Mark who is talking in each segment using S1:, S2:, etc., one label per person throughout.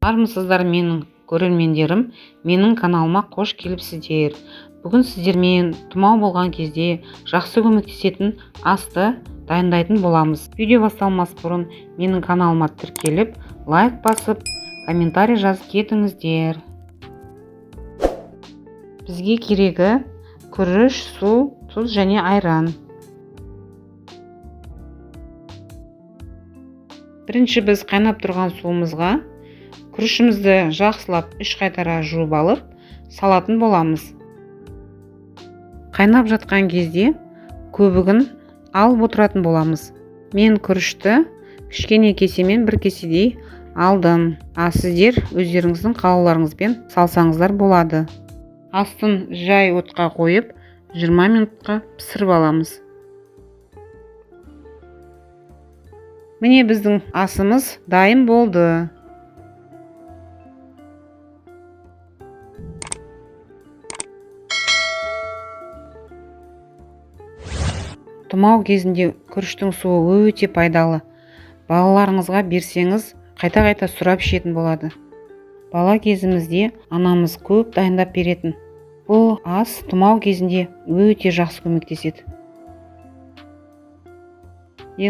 S1: Армысыздар, менің көрермендерім, менің каналыма қош келіпсіздер. Бүгін сіздермен тұмау болған кезде жақсы көмектесетін асты дайындайтын боламыз. Видео басталмас бұрын менің каналыма тіркеліп, лайк басып, комментарий жазып кетіңіздер. Бізге керегі күріш, су, тұз және айран. Бірінші біз қайнап тұрған суымызға күрішімізді жақсылап 3 қайтара жуып алып, салатын боламыз. Қайнап жатқан кезде көбігін алып отыратын боламыз. Мен күрішті кішкене кесемен бір кеседей алдым. А сіздер өздеріңіздің қалауларыңызбен салсаңыздар болады. Астын жай отқа қойып, 20 минутқа пісіріп аламыз. Міне біздің асымыз дайын болды. Тұмау кезінде күріштің суы өте пайдалы. Балаларыңызға берсеңіз, қайта-қайта сұрап ішетін болады. Бала кезімізде анамыз көп дайындап беретін. Бұл ас тұмау кезінде өте жақсы көмектеседі.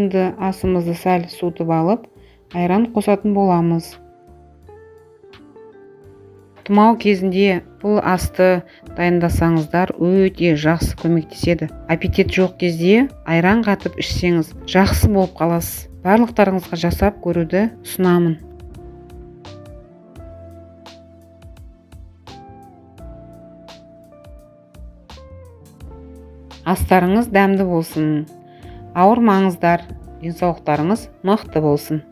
S1: Енді асымызды сәл суытып алып, айран қосатын боламыз. Тұмау кезінде бұл асты дайындасаңыздар өте жақсы көмектеседі. Аппетит жоқ кезде айран қатып ішсеңіз жақсы болып қаласыз. Барлықтарыңызға жасап көруді ұсынамын. Астарыңыз дәмді болсын. Ауырмаңыздар, денсаулықтарыңыз мықты болсын.